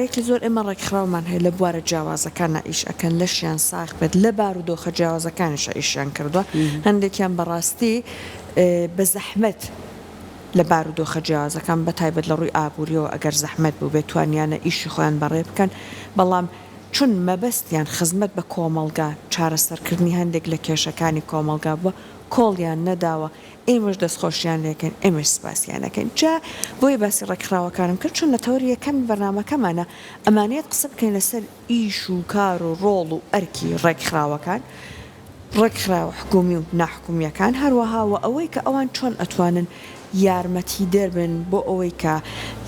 ژمارەیەکی زۆر ئێمە ڕێکخراومان هەیە لە بوارە جیاوازەکانا ئیش ئەکەن لەشیان ساغ بێت لە بارودۆخە جیاوازەکانیشا ئیشیان کردووە هەندێکیان بەڕاستی بە زەحمەت لە بارودۆخە جیاوازەکان بە تایبەت لە ڕووی ئابووریەوە ئەگەر زەحمەت بووبێت توانیانە ئیشی خۆیان بەڕێ بکەن بەڵام چون مەبەستیان خزمەت بە کۆمەڵگا چارەسەرکردنی هەندێک لە کێشەکانی کۆمەڵگا بووە کۆڵیان نەداوە ئێمەش دەستخۆشیان لێکەین، ئێمەش سپاسیان ئەکەین. جا بۆیە باسی ڕێکخراوەکانم کرد، چون لە تەوەری یەکەمی بەرنامەکەمانە ئەمانەوێت قسە بکەین لەسەر ئیش و کار و ڕۆڵ و ئەرکی ڕێکخراوەکان، ڕێکخراوە حکوومی و ناحکوومییەکان، هەروەها وە ئەوەی کە ئەوان چۆن ئەتوانن یارمەتیدەر بن بۆ ئەوەی کە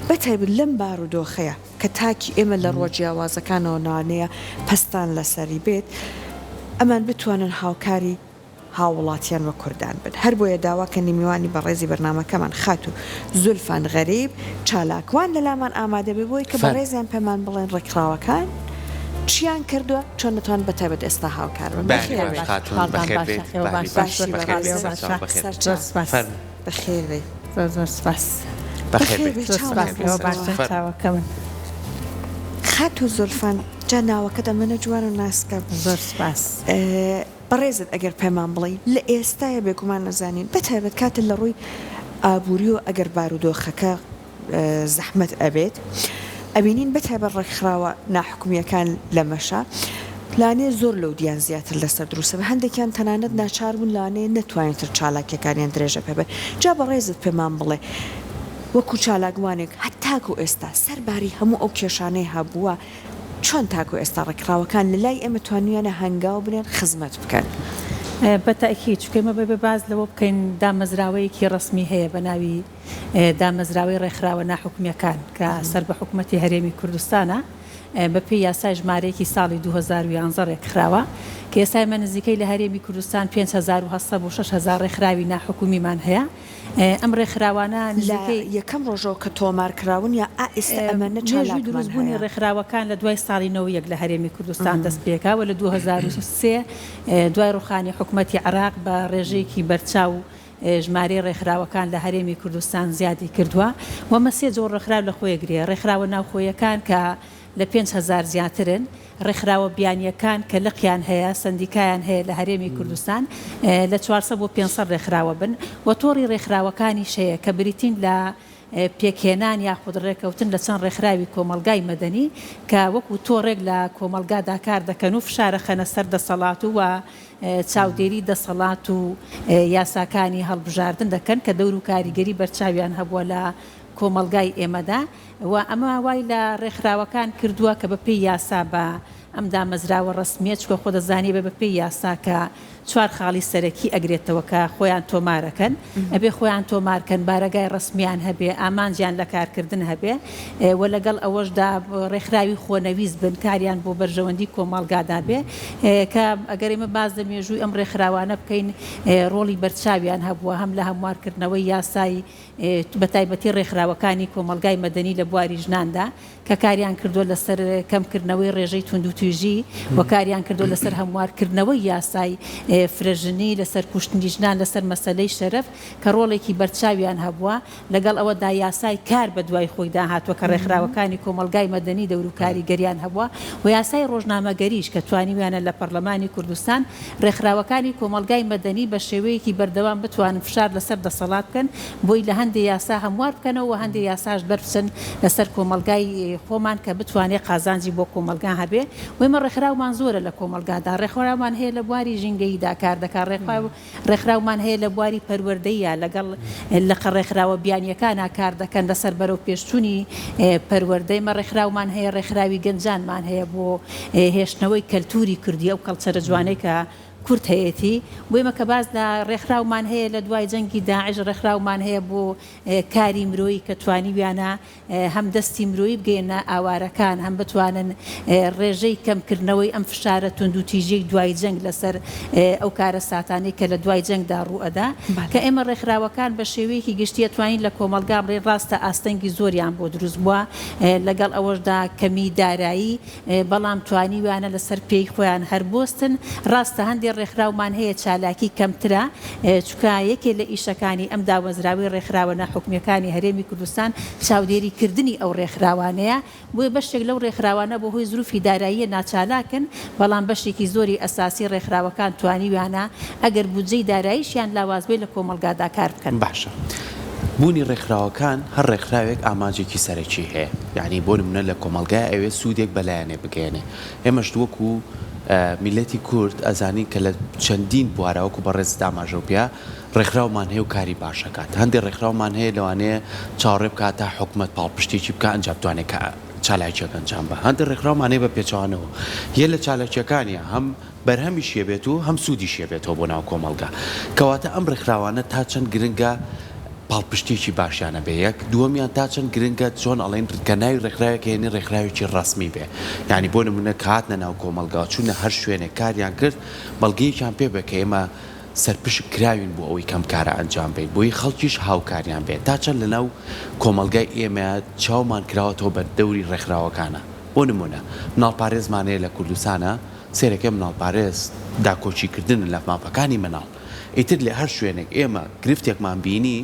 بە تایبەت لەم بارودۆخەیا کە تاکی ئێمە لە ڕووە جیاوازەکانەوە لەوانەیە پەستان لەسەری بێت، ئەمان بتوانن هاوکاری هاووڵاتیان و کوردان بن. هەربۆیە داوا کەنی میوانی بەڕێزی بەرنامەکەمان خاتوو زولفان غەریب چالاکوان لەلامان ئامادە بێ بۆی کە بەڕێزیان پێمان بڵێن ڕێکخراوەکان چیان کردوە چۆن دەتوانن بە تایبەت ئێستا هاوکار بن. بەخێر بێی. حاڵتان باشە ئێوە باش باشی بەڕێز سەرچاو بەخێر بێی. زۆر زۆر سپاس. بەخێر بێی زۆر سپاس ئێوە باشن چاوەکەمن. خاتوو زولفان جا ناوەکەت ئەمەنە جوان و ناسکە. زۆر سپاس. بەڕێزت ئەگەر پێمان بڵێی لە ئێستایا بێگومان ئەزانین بە تایبەت کاتێ لە ڕووی ئابووریەوە ئەگەر بارودۆخەکە زەحمەت ئەبێت ئەبینین بە تایبەت ڕێکخراوە ناحکومیەکان لەمەشا لانەیە زۆر لەودیان زیاتر لەسەر دروستە بە هەندێکیان تەنانەت ناچار بوون لانەیە نەتوانێت تر چالاکیەکانیان درێژە پێ بەن جا بەڕێزت پێمان بڵێ وەکو چالاکوانێک هەتاکو ئێستا سەرباری هەموو ئەو کێشانەی هەبووە چۆن تاکو ئێستا ڕێکخراوەکان لە لای ئێمە توانیویانە هەنگاو بنێن خزمەت بکەن؟ بە تەئکید، چونکە ئێمە بەبێ باس لەوە بکەین دامەزراوەیەکی ڕەسمی هەیە بە ناوی دامەزراوەی ڕێکخراوە ناحکومییەکان کە سەر بە حکومەتی هەرێمی کوردستانە بە پێی یاسای ژمارەیەکی ساڵی 2011 ڕێکخراوە کە ئێستا ئێمە نزیکەی لە هەرێمی کوردستان 5800 بۆ 6000 ڕێکخراوی ناحکومیمان هەیە. ئەم ڕێکخراوانە لە نزیکەی. یەکەم ڕۆژەوە کە تۆمار کراون یا ئا ئێستا ئەمەنە مێژووی چالاکمان دروستبوونی هەیە؟ ڕێکخراوەکان لە دوای ساڵی 91 لە هەرێمی کوردستان دەست پێکا و لە 2003 دوای ڕوخانی حکومەتی عێراق بە ڕێژەیەکی بەرچاو ژمارەی ڕێکخراوەکان لە هەرێمی کوردستان زیادی کردووە و ئەمە سێ جۆر ڕێکخراو لە خۆی ئەگرێ، ڕێکخراوە ناوخۆیەکان کە لە 5000 زیاترن، ڕێکخراوە بیانییەکان کە لقیان هەیە، سەندیکایان هەیە لە هەرێمی کوردستان لە 400 بۆ 500 ڕێکخراوە بن و تۆڕی ڕێکخراوەکانیش هەیە کە بریتین لە پێکهێنان یاخود ڕێکەوتن لە چەند ڕێکخراوی کۆمەڵگای مەدەنی کە وەکو تۆڕێک لە کۆمەڵگادا کار دەکەن و فشارەخەنە سەر دەسەڵات و چاودێری دەسەڵات و یاساکانی هەڵبژاردن دەکەن کە دەور و کاریگەری بەرچاویان هەبووە لە کۆمەڵگای ئێمەدا. و ئەمە وای لە ڕێکخراوەکان کردووە کە بە پێی یاسا بە ئەم دامەزراوە ڕەسمییە چونکە خۆ دەزانی ئەبێ بە پێی یاسا کە چوار خاڵی سەرەکی ئەگرێتەوە کە خۆیان تۆمارەکەن ئەبێ خۆیان تۆمارکەن بارەگای ڕەسمیان هەبێ ئامانجیان لە کارکردن هەبێ و لەگەڵ ئەوەشدا ڕێکخراوی خۆنەویست بن کاریان بۆ بەرژەوەندی کۆمەڵگادا بێ کە ئەگەر ئێمە باس لە مێژووی ئەم ڕێکخراوانە بکەین ڕۆڵی بەرچاویان هەبووە هەم لە هەموارکردنەوەی یاسای بەتایبەتی ڕێکخراوەکانی کۆمەڵگای مەدەنی لە بواری ژناندا کە کاریان کردووە لەسەر کەمکردنەوەی ڕێژەی توندوتیژی و کاریان کردووە لەسەر هەموارکردنەوەی یاسای فرەژنی لەسەر کوشتنی ژنان لەسەر مەسەلەی شەرەف کە ڕۆڵێکی بەرچاویان هەبووە لەگەڵ ئەوەدا یاسای کار بەدوای خۆیدا هاتووە کە ڕێکخراوەکانی کۆمەڵگای مەدەنی دەور و کاریگەریان هەبووە و یاسای ڕۆژنامەگەریش کە توانیویانە لە پەڕلەمانی کوردستان ڕێکخراوەکانی کۆمەڵگای مەدەنی بە شێوەیەکی بەردەوام بتوانن فشار لەسەر دەسەڵات بکەن بۆی لە هەندێ یاسا هەموار بکەنەوە و هەندێ یاساش دەربچن لەسەر کۆمەڵگای خۆمان کە بتوانێ قازانجی بۆ کۆمەڵگا هەبێ و ئێمە ڕێکخراومان زۆرە لە کۆمەڵگادا ڕێکخراومان هەیە لە بواری ژینگەییدا کار دەکا ڕێکخراو ڕێکخراومان هەیە لە بواری پەروەردەییا لەگەڵ لقە ڕێکخراوە بیانییەکانا کار دەکەن لەسەر بەرەوپێشچوونی پەروەردە. ئێمە ڕێکخراومان هەیە، ڕێکخراوی گەنجانمان هەیە بۆ هێشتنەوەی کەلتووری کوردی، ئەو کەڵچەرە جوانەی کە کورد هەیەتی. بۆ ئێمە کە باس لە ڕێکخراومان هەیە لە دوای جەنگی داعش ڕێکخراومان هەیە بۆ کاری مرۆیی کە توانیویانە هەم دەستی مرۆیی بگەیەننە ئاوارەکان، هەم بتوانن ڕێژەی کەمکردنەوەی ئەم فشارە توندوتیژیەی دوای جەنگ لەسەر ئەو کارەساتانەی کە لە دوای جەنگدا ڕووئەدا، کە ئێمە ڕێکخراوەکان بە شێوەیەکی گشتی ئەتوانین لە کۆمەڵگا بڵێین ڕاستە ئاستەنگی زۆریان بۆ دروست بووە لەگەڵ ئەوەشدا کەمی دارایی، بەڵام توانیویانە لەسەر پێی خۆیان هەر بوەستن، ڕاستە هەندێ. ڕێکخراومان هەیە چالاکی کەمترە، چونکە یەکێ لە ئیشەکانی ئەم دامەزراوەی ڕێکخراوە ناحکومییەکانی هەرێمی کوردستان چاودێری کردنی ئەو ڕێکخراوانەیە، بۆیە بەشێک لەو ڕێکخراوانە بە هۆی زروفی داراییە ناچالاکن، بەڵام بەشێکی زۆری ئەساسی ڕێکخراوەکان توانیویانە ئەگەر بودجەی داراییشیان لاواز بێت لە کۆمەڵگادا کار بکەن. باشە بوونی ڕێکخراوەکان هەر ڕێکخراوێک ئامانجێکی سەرەکی هەیە یانی بۆ نمونە لە کۆمەڵگای ئەوێ سوودێک بە لایەنێ بگەیەنێ ئێمەش وەکو میللەتی کورد ئەزانین کە لە چەندین بوارا وەکو بەڕێزت ئاماژەو پێ ڕێکخراومان هەیە و کاری باش ئەکات هەندێ ڕێکخراومان هەیە لەوانەیە چاوەڕێ بکات تا حکومەت پاڵپشتێکی بکا ئەنجا بتوانێ کە چالاکیەک ئەنجام با هەندێ ڕێکخراومان هەیە بە پێچەوانەوە یە لە چالاکیەکانیا هەم بەرهەمیش یەبێت و هەم سوودیش یەبێتەوە بۆ ناو کۆمەڵگا کەواتە ئەم ڕێکخراوانە تا چەند گرنگە پاڵپشتیەکی باشیان هەبێ یەک دووەمیان تا چەند گرنگە چۆن ئەڵێن کە ناوی ڕێکخراوێک هێنی ڕێکخراوێکی ڕەسمی بێ یانی بۆ نمونە کە هاتنە ناو کۆمەڵگا چوونە هەر شوێنێک کاریان کرد بەڵگەیەکیان پێ بێ کە ئێمە سەرپشک کراوین بۆ ئەوەی کەم کارە ئەنجام بەین بۆیە خەڵکیش هاوکاریان بێ تا چەند لەناو کۆمەڵگای ئێمە چاومان کراوەتەوە بە دەوری ڕێکخراوەکانە بۆ نمونە مناڵپارێزمان هەیە لە کوردستانا سەیرەکەی مناڵپارێز داکۆکی کردنە لە مافەکانی مناڵ ئیتر لە هەر شوێنێک ئێمە گرفتێکمان بینی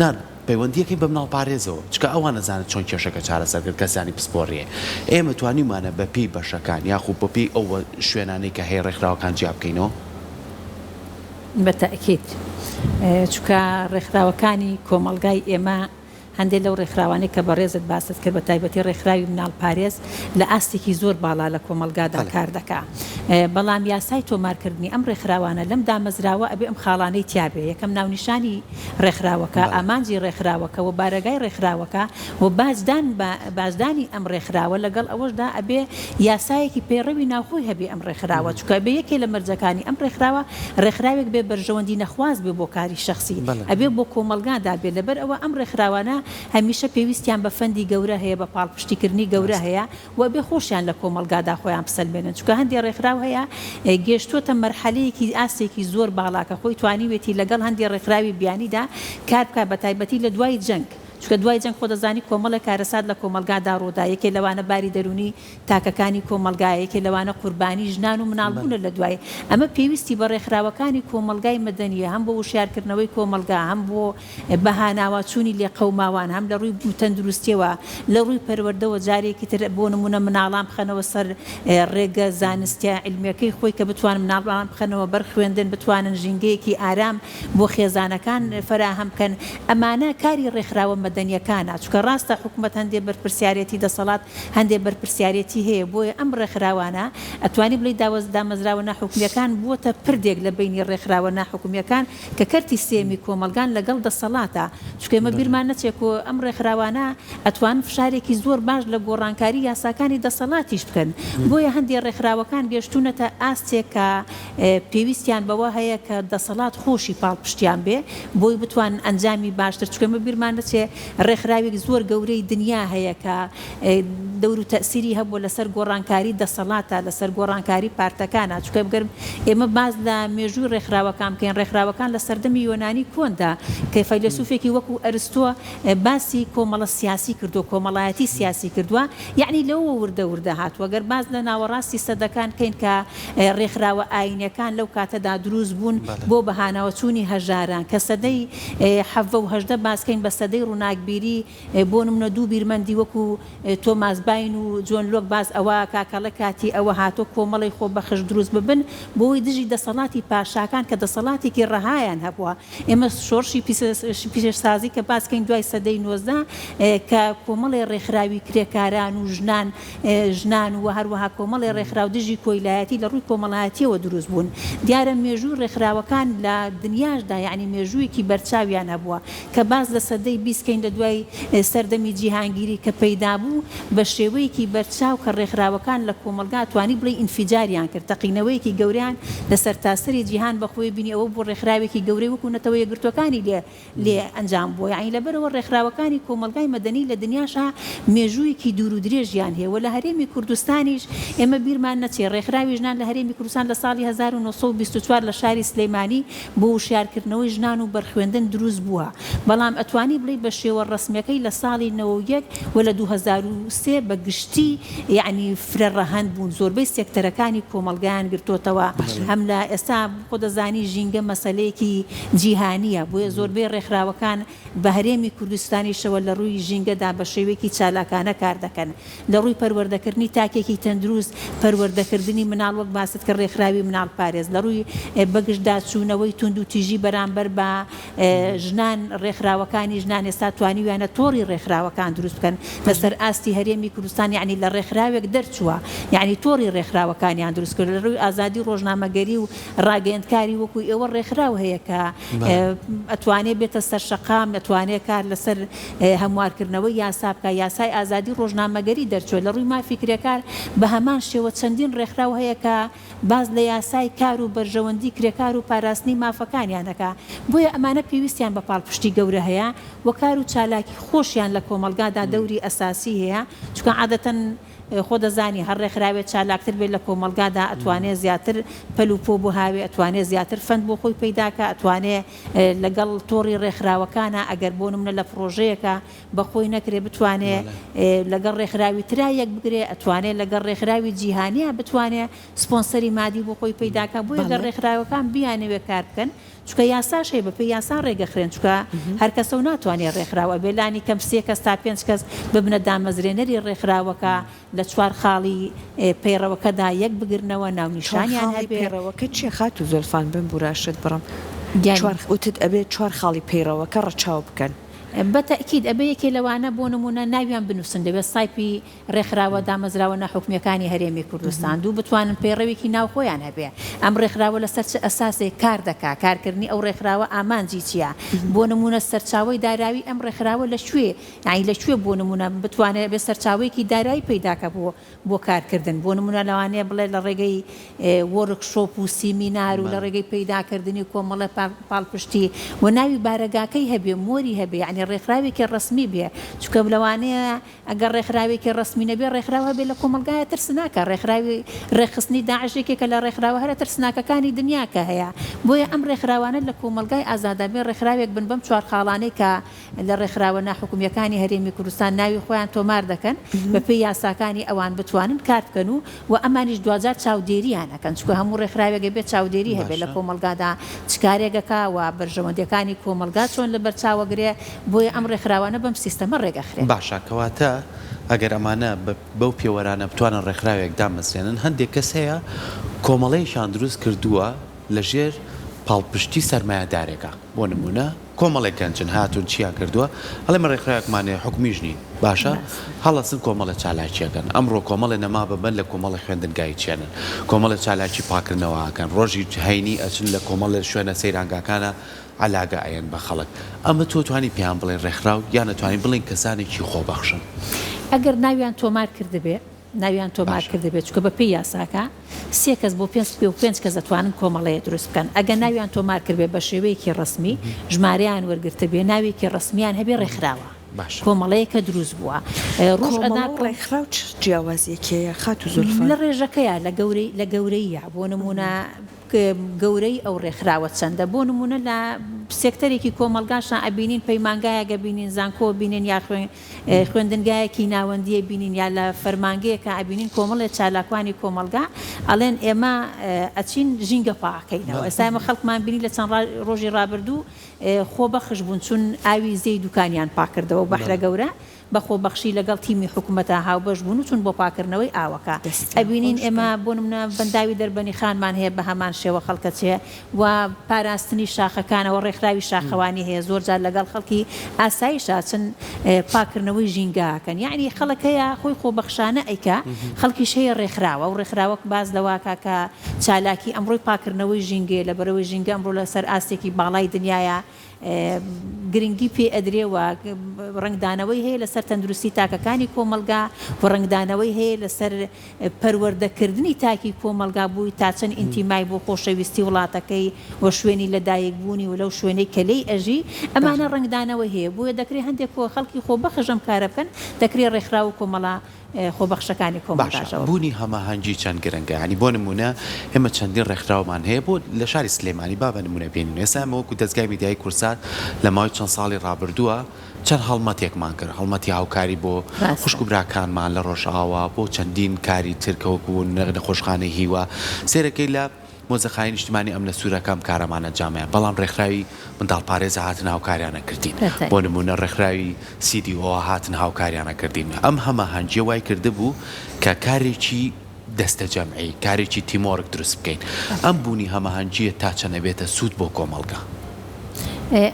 نا پەیوەندیەکەین بە مناڵپارێزەوە چونکە ئەوان ئەزانن چۆن کێشەکە چارەسەر کەن کەسانی پسپۆڕیە ئێمە توانیومانە بە پێی بەشەکان یاخو بە پێی ئەو شوێنانەی کە هەیە ڕێکخراوەکان جیا بکەینەوە؟ بە تەئکید چونکە ڕێکخراوەکانی کۆمەڵگای ئێمە هەندێک لەو ڕێکخراوانەی کە بەڕێزت باست کرد بە تایبەتی ڕێکخراوی مناڵپارێز لە ئاستێکی زۆر باڵا لە کۆمەڵگادا کار دەکا بەڵام یاسای تۆمارکردنی ئەم ڕێکخراوانە لەم دامەزراوە ئەبێ ئەم خاڵانەی تیابێ یەکەم ناونیشانی ڕێکخراوەکە، ئامانجی ڕێکخراوەکە و بارەگای ڕێکخراوەکە و باجدان بە باجدانی ئەم ڕێکخراوە لەگەڵ ئەوەشدا ئەبێ یاسایەکی پەیڕەوی ناوخۆی هەبێ ئەم ڕێکخراوە چونکە ئەبێ یەکێ لە مەرجەکانی ئەم ڕێکخراوە ڕێکخراوێک بێ بەرژەوەندی نەخواز بێ بۆ کاری شەخسی ئەبێ بۆ کۆمەڵگادا بێ لەبەر ئەوە ئەم ڕێکخراوانە هەمیشە پێویستیان بە فەندی گەورە هەیە بە پاڵپشتی کردنی گەورە هەیە و ئەبێ خۆشیان لە کۆمەڵگادا خۆیان بسەلمێنن چونکە هەندێ ڕێکخراو هەیە گێشتووەتە مەرحەلەیەکی ئاستێکی زۆر باڵا کە خۆی توانیوێتی لەگەڵ هەندێ ڕێکخراوی بیانیدا کار بکات بەتایبەتی لە دوای جەنگ چونکە دوای جەنگ خۆ دەزانی کۆمەڵێک کارەسات لە کۆمەڵگادا ڕوودا یەکێ لەوانە باری دەروونی تاکەکانی کۆمەڵگایە یەکێ لەوانە قوربانی ژنان و مناڵ بوونە لە دوای ئەمە پێویستی بە ڕێکخراوەکانی کۆمەڵگای مەدەنیە هەم بۆ وشیارکردنەوەی کۆمەڵگا هەم بۆ بەهاناوەچوونی لێقەوماوان هەم لە ڕووی تەندروستیەوە لە ڕووی پەروەردەوە جارێکی تر بۆ نموونە مناڵان بخەنەوە سەر ڕێگە زانستیە عیلمیەکەی خۆی کە بتوانن مناڵان بخەنەوە بەر خوێندن بتوانن ژینگەیەکی ئارام بۆ خێزانەکان فەراهەم بکەن ئەمانە کاری ڕێکخراوە مەدەنیەکانە چونکە ڕاستە حکومەت هەندێ بەرپرسیارێتی دەسەڵات هەندێ بەرپرسیارێتی هەیە بۆیە ئەم ڕێکخراوانە ئەتوانی بڵێی دامەزراوە ناحکومیەکان بووەتە پردێک لە بەینی ڕێکخراوە ناحکومیەکان کە کەرتی سێیەمی کۆمەڵگان لەگەڵ دەسەڵاتە، چونکە ئێمە بیرمان نەچێ کۆ ئەم ڕێکخراوانە ئەتوانن فشارێکی زۆر باش لە گۆڕانکاری یاساکانی دەسەڵاتیش بکەن، بۆیە هەندێ ڕێکخراوەکان گەشتوونەتە ئاستێک کە پێویستیان بەوە هەیە کە دەسەڵات خۆشی پاڵپشتیان بێ بۆی بتوانن ئەنجامی باشتر، چونکە ئێمە بیرمان نەچێ ڕێکخراوێک زۆر گەورەی دنیا هەیە کە دەور و تەئسیری هەبووە لەسەر گۆڕانکاری دەسەڵاتە، لەسەر گۆڕانکاری پارتەکانە، چونکە گەر ئێمە باس لە مێژووی ڕێکخراوەکان بکەین، ڕێکخراوەکان لە سەردەمی یۆنانی کۆندا کە فەیلەسوفێکی وەکو ئەرستۆ باسی کۆمەڵە سیاسی کردووە، کۆمەڵایەتی سیاسی کردووە، یەعنی لەوەوە وردە وردە هاتووە. گەر باس لە ناوەڕاستی سەدەکان بکەین کە ڕێکخراوە ئایینیەکان لەو کاتەدا دروست بوون بۆ بەهاناوەچوونی هەژاران، کە سەدەی حەڤە و 18 باس کەین بە سەدەی ڕووناکبیری، بۆ نمونە دوو بیرمەندی وەکو تۆماس باین و جۆن لۆک باس ئەوە ئەکا کە ڵێ کاتی ئەوە هاتوە کۆمەڵی خۆبەخش دروست ببن بۆوەی دژی دەسەڵاتی پاشاکان کە دەسەڵاتێکی ڕەهایان هەبوە ئێمە شۆڕشی پیشەسازی کە باس کەین دوای سەدەی 19 کە کۆمەڵی ڕێکخراوی کرێکاران و ژنان ژنان و هەروەها کۆمەڵی ڕێکخراو دژی کۆیلایەتی لە ڕووی کۆمەڵایەتیەوە دروست بوون دیارە مێژووی ڕێکخراوەکان لە دنیاشدا یەعنی مێژوویەکی بەرچاویان هەبووە کە باس لە سەدەی 20 کەین لە دوای سەردەمی جیهانگیری کە پەیدا بوو بە شێوەیەکی بەرچاو کە ڕێکخراوەکان لە کۆمەڵگا توانی بڵێی ئینفیجاریان کرد تەقینەوەیەکی گەورەیان لە سەرتاسەری جیهان بە خۆی بینی ئەوە بوو ڕێکخراوێکی گەورەی وەکو نەتەوە یەکگرتووەکانی لێ لێ ئەنجام بووە یەعنی لەبەرئەوە ڕێکخراوەکانی کۆمەڵگای مەدەنی لە دنیاشا مێژوویەکی دوور و درێژیان هەیە و لە هەرێمی کوردستانیش ئێمە بیرمان نەچێ ڕێکخراوی ژنان لە هەرێمی کوردستان لە ساڵی 1924 لە شاری سلێمانی بۆ وشیارکردنەوەی ژنان و بەرخوێندن دروست بووە بەڵام ئەتوانی بڵێی بە شێوە ڕەسمیەکەی لە ساڵی 91 و لە 2003 بە. بە گشتی یەعنی فرە ڕەهەند بوون زۆربەی سێکتەرەکانی کۆمەڵگایان گرتۆتەوە هەم لە ئێستا خۆ دەزانی ژینگە مەسەلەیەکی جیهانیە بۆیە زۆربەی ڕێکخراوەکان بە هەرێمی کوردستانیشەوە لە ڕووی ژینگەدا بە شێوەیەکی چالاکانە کار دەکەن. لە ڕووی پەروەردەکردنی تاکێکی تەندروست، پەروەردەکردنی مناڵ وەک باست کرد ڕێکخراوی مناڵپارێز، لە ڕووی بەگژداچوونەوەی توندوتیژی بەرامبەر بە ژنان، ڕێکخراوەکانی ژنان ئێستا توانیویانە تۆڕی ڕێکخراوەکان دروست بکەن لەسەر ئاستی هەرێمی کوردستان یەعنی لە ڕێکخراوێک دەرچووە یەعنی تۆڕی ڕێکخراوەکانیان دروست کرد لە ڕووی ئازادی ڕۆژنامەگەری و ڕاگەیەندکاری وەکو ئێوە ڕێکخراو هەیە کە ئەتوانێ بێتە سەر شەقام، ئەتوانێ کار لەسەر هەموارکردنەوەی یاسا بکا، یاسای ئازادی ڕۆژنامەگەری دەرچووە، لە ڕووی مافی کرێکار بە هەمان شێوە چەندین ڕێکخراو هەیە کە باس لە یاسای کار و بەرژەوەندی کرێکار و پاراستنی مافەکانیان ئەکا، بۆیە ئەمانە پێویستیان بە پاڵپشتی گەورە هەیە و کار و چالاکی خۆشیان لە کۆمەڵگادا دەوری ئەساسی هەیە، چونکە عادەتەن خۆ دەزانی هەر ڕێکخراوێ چالاکتر بێت لە کۆمەڵگادا ئەتوانێ زیاتر پەل و پۆ بهاوێ ئەتوانێ زیاتر فەند بۆ خۆی پەیدا کا ئەتوانێ لەگەڵ تۆڕی ڕێکخراوەکانا ئەگەر بۆ نمونە لە پڕۆژەیەکا بە خۆی نەکرێ بتوانێ لەگەڵ ڕێکخراوی ترا یەک بگرێ ئەتوانێ لەگەڵ ڕێکخراوی جیهانیا بتوانێ سپۆنسەری مادی بۆ خۆی پەیدا کا بۆیە گەر ڕێکخراوەکان بیانەوێ کار بکەن چونکە یاساش هەیە بەپێی یاسا ڕێگەخرێن چونکە هەر کەسەو ناتوانێ ڕێکخراو ئەبێ لانی کەم سێ کەس تا پێنج کەس ببنە دامەزرێنەری ڕێکخراوەکە لە چوار خاڵی پەیڕەوەکەدا یەک بگرنەوە چوار ناونیشانیان خاڵی هەبێ. پەیڕەوەکە چیە خاتوو زۆلفان بمبورە ئەشت بڕم گیانی. چوار وتت ئەبێ چوار خاڵی پەیڕەوەکە ڕەچاو بکەن. بە تەئکید ئەبێ یەکێ لەوانە بۆ نموونە ناویان بنووسن لەوێ سایپی ڕێکخراوە دامەزراوە ناحوکمییەکانی هەرێمی کوردستان، دوو بتوانن پەیڕەوێکی ناوخۆیان هەبێ، ئەم ڕێکخراوە لەسەر چ ئەساسێک کار دەکا، کارکردنی ئەو ڕێکخراوە ئامانجی چییە، بۆ نموونە سەرچاوەی داراوی ئەم ڕێکخراوە لە کوێ، یانی لە کوێ بۆ نموونە بتوانێ ئەبێ سەرچاوەیەکی دارایی پەیدا کە بۆ بۆ کارکردن، بۆ نموونە لەوانەیە بڵێ لە ڕێگەی وۆرک شۆپ و سیمینار و لە ڕێگەی پەیداکردنی کۆمەڵە پاڵپشتی و ناوی بارەگاکەی هەبێ، مۆری هەبێ، یانی ڕێکخراوێکی ڕەسمی بێ، چونکە لەوانەیە ئەگەر ڕێکخراوێکی ڕەسمی نەبێ ڕێکخراو هەبێ لە کۆمەڵگایە ترسناکە، ڕێکخراوی ڕێکخستنی داعش یەکێکە لە ڕێکخراوە هەرە ترسناکەکانی دنیا کە هەیە، بۆیە ئەم ڕێکخراوانە لە کۆمەڵگای ئازادا بێ ڕێکخراوێک بن بەم چوار خاڵانەی کە لە ڕێکخراوە ناحکومییەکانی هەرێمی کوردستان ناوی خۆیان تۆمار دەکەن بە پێی یاساکانی ئەوان بتوانن کار بکەن و و ئەمانیش دواجار چاودێریان ئەکەن چونکە هەموو ڕێکخراوێک ئەبێ چاودێری هەبێ لە باشە. کۆمەڵگادا چ کارێک ئەکا و بەرژەوەندیەکانی کۆمەڵگا چۆن لەبەر چاو ئەگرێ بۆیە ئەم ڕێکخراوانە بەم سیستەمە ڕێک ئەخرێن. باشە کەواتە ئەگەر ئەمانە بەو پێوەرانە بتوانن ڕێکخراوێک دامەزرێنن هەندێک کەس هەیە کۆمەڵەیەکیان دروست کردووە لە ژێر پاڵپشتی سەرمایەدارێکا بۆ نموونە کۆمەڵێک گەنجن هاتوون چیان کردووە ئەڵێ ئێمە ڕێکخراوێکمان هەیە حکومیش نین باشە هەڵەسن کۆمەڵێ چالاکی ئەکەن ئەمڕۆ کۆمەڵێ نەما بەبەن لە کۆمەڵێ خوێندنگای چێنن کۆمەڵێ چالاکی پاکردنەوە ئەکەن ڕۆژی هەینی ئەچن لە کۆمەڵێ شوێنە سەیرانگاکانا عەلاگە ئەیەن بە خەڵک ئەمە تۆ توانی پێیان بڵێی ڕێکخراو یان ئەتوانی بڵێین کەسانێکی خۆبەخشن؟ ئەگەر ناویان تۆمار کردبێ ناویان تۆمار باشە. کردبێ چونکە بە پێی یاساکە سێ کەس بۆ پێنج بۆ پێنج کەس ئەتوانن کۆمەڵەیە دروست بکەن ئەگەر ناویان تۆمار کردبێ بە شێوەیەکی ڕەسمی ژمارەیان وەرگرتبێ ناوێکی ڕەسمیان هەبێ ڕێکخراوە باشە. کۆمەڵەیەکە دروست بووە ڕۆژ کۆمەڵە ئەدا و کۆم ڕێکخراو چ جیاوازیەکی هەیە خاتوو زولفان؟ لە ڕێژەکەیا لە گەورەی لە گەورەییا بۆ نموونە گەورەی ئەو ڕێکخراوە چەندە؟ بۆ نموونە لە سێکتەرێکی کۆمەڵگاشا ئەبینین پەیمانگایەک ئەبینین، زانکۆ ئەبینین یا خوێندنگایەکی ناوەندی ئەبینین یا لە فەرمانگەیەکا ئەبینین کۆمەڵێ چالاکوانی کۆمەڵگا ئەڵێن ئێمە ئەچین ژینگە پاکەینەوە. ئێستا ئێمە خەڵکمان بینی لە چەند ڕۆژی ڕابردوو خۆبەخش بوون چوون ئاوی زێی دوکانیان پاکردەوە و بەحرە گەورە بە خۆبەخشی لەگەڵ تیمی حکومەتا هاوبەش بوون و چوون بۆ پاکردنەوەی ئاوەکە. دەستیان ئەبینین خۆش ئێمە بێ. بۆ نمونە بەنداوی دەربەنیخانمان هەیە بە هەمان شێوە خەڵک ئەچێ و پاراستنی شاخەکانەوە ڕێکخراوی شاخەوانی هەیە زۆر جار لەگەڵ خەڵکی ئاسایشا ئەچن پاکردنەوەی ژینگە ئەکەن یەعنی خەڵک هەیە خۆی خۆبەخشانە ئەیکا خەڵکیش هەیە ڕێکخراوە ئەو ڕێکخراوە باس لەوە ئەکا کە چالاکی ئەمڕۆی پاکردنەوەی ژینگەیە لەبەرئەوەی ژینگە ئەمڕۆ لەسەر ئاستێکی باڵای دنیایە گرنگی پێ ئەدرێ و ڕەنگدانەوەی هەیە لەسەر تەندروستی تاکەکانی کۆمەڵگا و ڕەنگدانەوەی هەیە لەسەر پەروەردەکردنی تاکی کۆمەڵگا بووی تا چەند ئینتیمای بۆ خۆشەویستی وڵاتەکەی و شوێنی لەدایک بوونی و لەو شوێنەی کە لێی ئەژی ئەمانە ڕەنگدانەوەی هەیە بۆیە دەکرێ هەندێک خەڵکی خۆبەخش ئەم کارە بکەن دەکرێ ڕێکخراو و کۆمەڵە. خۆبەخشەکانی باشە کۆمەڵگاشەوە بوو. بوونی هەماهەنگی چەند گرنگە یانی بۆ نموونە ئێمە چەندین ڕێکخراومان هەیە بۆ لە شاری سلێمانی با بە نموونە بێنین ئێستا ئێمە وەکو دەزگای میدیایی کوردسات لە ماوەی چەند ساڵی ڕابردووە چەند هەڵمەتێکمان کرد هەڵمەتی هاوکاری بۆ ڕاستە. خوشک و براکانمان لە ڕۆژئاوا بۆ چەندین کاری تر کە وەکو نەخۆشخانەی هیوا سەیرەکەی لە مۆزەخانەی نیشتمانی ئەمنە سوورەکە ئەم کارەمان ئەنجامەیان بەڵام ڕێکخراوی منداڵپارێز هاتن هاوکاریان ئەکردین بۆ نموونە ڕێکخراوی CDO هاتن هاوکاریان ئەکردین ئەم هەماهەنگیە وای کردبوو کە کارێکی دەستەجەمعی کارێکی teamwork دروست بکەین ئەم بوونی هەماهەنگیە تا چەند ئەبێتە سوود بۆ کۆمەڵگا؟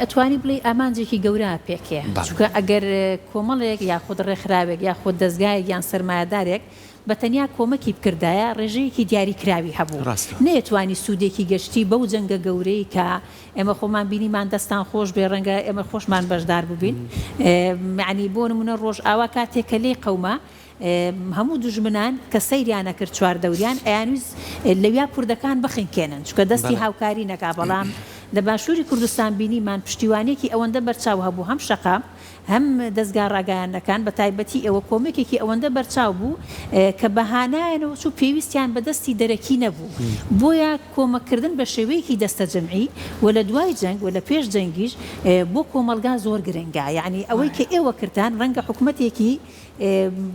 ئەتوانی بڵێی ئامانجێکی گەورە پێکێ چونکە ئەگەر کۆمەڵێک یاخود ڕێکخراوێک یاخود دەزگایەک یان سەرمایەدارێک بە تەنیا کۆمەکی بکردایە ڕێژەیەکی دیاری کراوی هەبوو ڕاستە. نەیەتوانی سوودێکی گەشتی بەو جەنگە گەورەی کە ئێمە خۆمان بینیمان دەستان خۆش بێ ڕەنگە ئێمە خۆشمان بەشدار بووبین یەعنی بۆ نموونە ڕۆژئاوا کاتێک کە لێی قەوما هەموو دوژمنان کە سەیریان ئەکرد چواردەوریان ئەیانویست لەویا کوردەکان بخنکێنن چونکە دەستی بەڵێ. هاوکاری نەکا بەڵام لە باشووری کوردستان بینیمان پشتیوانیەکی ئەوەندە بەرچاو هەبوو هەم شەقام هەم دەزگا ڕاگەیاندنەکان بە تایبەتی ئێوە کۆمەکێکی ئەوەندە بەرچاو بوو کە بە هانایانەوە چوو پێویستیان بە دەستی دەرەکی نەبوو بۆیە کۆمەککردن بە شێوەیەکی دەستەجەمعی و لە دوای جەنگ و لە پێش جەنگیش بۆ کۆمەڵگا زۆر گرنگە یەعنی ئەوەی کە ئێوە کردتان ڕەنگە حکومەتێکی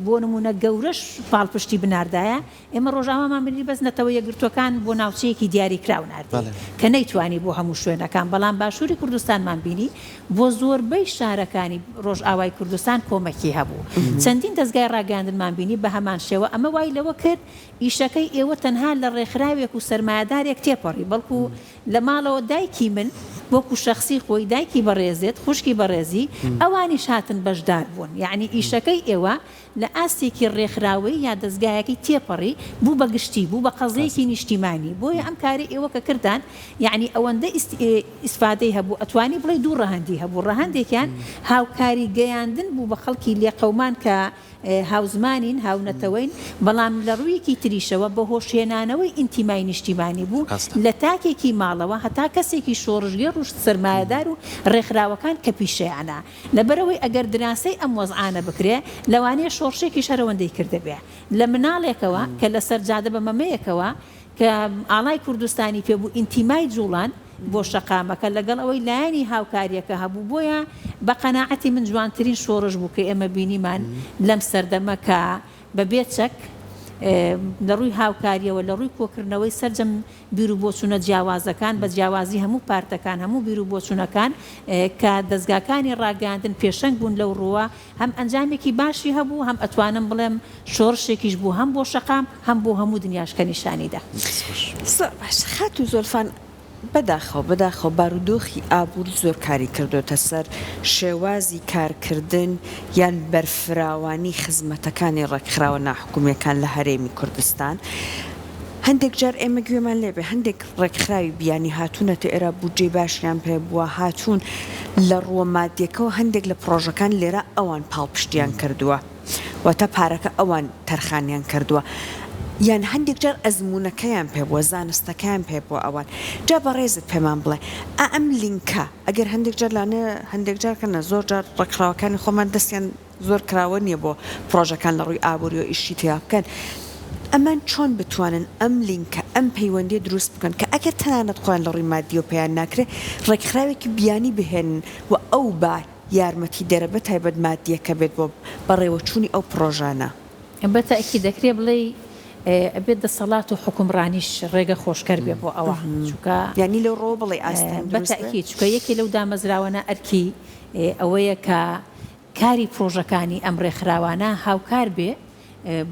بۆ نموونە گەورەش پاڵپشتی بناردایە ئێمە ڕۆژاوامان بینی بەس نەتەوە یەکگرتووەکان بۆ ناوچەیەکی دیاریکراو ناردی کە نەیتوانی بۆ هەموو شوێنەکان، بەڵام باشووری کوردستانمان بینی بۆ زۆربەی شارەکانی ڕۆژئاوای کوردستان کۆمەکی هەبوو. چەندین دەزگای ڕاگەیاندنمان بینی بە هەمان شێوە، ئەمە وای لەوە کرد ئیشەکەی ئێوە تەنها لە ڕێکخراوێک و سەرمایەدارێک تێپەڕی، بەڵکو لە ماڵەوە دایکی من وەکو شەخسی خۆی، دایکی بەڕێزت، خوشکی بەڕێزی، ئەوانیش هاتن بەشدار بوون، یەعنی ئیشەکەی ئێوە لە ئاستێکی ڕێکخراوەیی یا دەزگایەکی تێپەڕی، بوو بە گشتی، بوو بە قەزیەیەکی نیشتیمانی. بۆیە ئەم کارەی ئێوە کە کردتان، یەعنی ئەوەندە ئیسفادەی هەبوو، ئەتوانی بڵێی دوو ڕەهەندی هەبوو، ڕەهەندێکیان هاوکاری گەیاندن بوو بە خەڵکی لێقەومان کە هاوزمانین، هاونەتەوەین، بەڵام لە ڕوویەکی تریشەوە بە هۆشهێنانەوەی ئینتیمای نیشتیمانی بوو لە تاکێکی ماڵەوە هەتا کەسێکی شۆڕشگێڕ و سەرمایەدار و ڕێکخراوەکان کە پیشەیانە. لەبەرئەوەی ئەگەر دراسەی ئەم وەزعانە بکرێ لەوانەیە شۆڕشێکیش هەر ئەوەندەی کردبێ. لە مناڵێکەوە کە لەسەر جادە بە مەمەیەکەوە کە ئاڵای کوردستانی پێ بوو ئینتیمای جوڵان بۆ شەقامەکە لەگەڵ ئەوەی لایەنی هاوکاریەکە هەبوو بۆیە بە قەناعەتی من جوانترین شۆڕش بوو کە ئێمە بینیمان لەم سەردەمە کە بە بێ چەک لە ڕووی هاوکاریەوە لە ڕووی کۆکردنەوەی سەرجەم بیروبۆچوونە جیاوازەکان بە جیاوازی هەموو پارتەکان، هەموو بیروبۆچوونەکان کە دەزگاکانی ڕاگەیاندن پێشەنگ بوون لەو ڕووە، هەم ئەنجامێکی باشی هەبوو، هەم ئەتوانم بڵێم شۆڕشێکیش بوو هەم بۆ شەقام، هەم بۆ هەموو دنیاش کە نیشانی دا. زۆر باشە خاتوو زۆلفان، بەداخەوە بەداخەوە بارودۆخی ئابووری زۆر کاری کردۆتە سەر شێوازی کارکردن یان بەرفراوانی خزمەتەکانی ڕێکخراوە ناحکومییەکان لە هەرێمی کوردستان. هەندێک جار ئێمە گوێمان لێ بێ هەندێک ڕێکخراوی بیانی هاتوونەتە ئێرە بودجەی باشیان پێ بووە هاتوون لە ڕووە مادیەکەوە هەندێک لە پڕۆژەکان لێرە ئەوان پاڵپشتیان کردووە واتە پارەکە ئەوان تەرخانیان کردووە یان هەندێک جار ئەزموونەکەیان پێ بووە زانستەکەیان پێ بووە ئەوان جا بەڕێزت پێمان بڵێ ئا ئەم لینکە ئەگەر هەندێک جار لانە هەندێک جار کە نا زۆر جار ڕێکخراوەکانی خۆمان دەستیان زۆر کراوە نیە بۆ پڕۆژەکان لە ڕووی ئابووریەوە ئیشی تیا بکەن ئەمان چۆن بتوانن ئەم لینکە ئەم پەیوەندیە دروست بکەن کە ئەگەر تەنانەت خۆیان لە ڕووی مادیەوە پێیان ناکرێ ڕێکخراوێکی بیانی بهێنن و ئەو بە یارمەتیدەرە بە تایبەت مادیەکە بێت بۆ بەڕێوەچوونی ئەو پڕۆژانە. بە تەئکید دەکرێ بڵێی ئەبێت دەسەڵات و حوکمڕانیش ڕێگە خۆشکەر بێ بۆ ئەوە چونکە یانی لەو ڕووە بڵێی ئاستەنگ بە دروست بێ؟ تەئکید چونکە یەکێ لەو دامەزراوانە ئەرکی ئەوەیە کە کاری پرۆژەکانی ئەم ڕێکخراوانە هاوکار بێ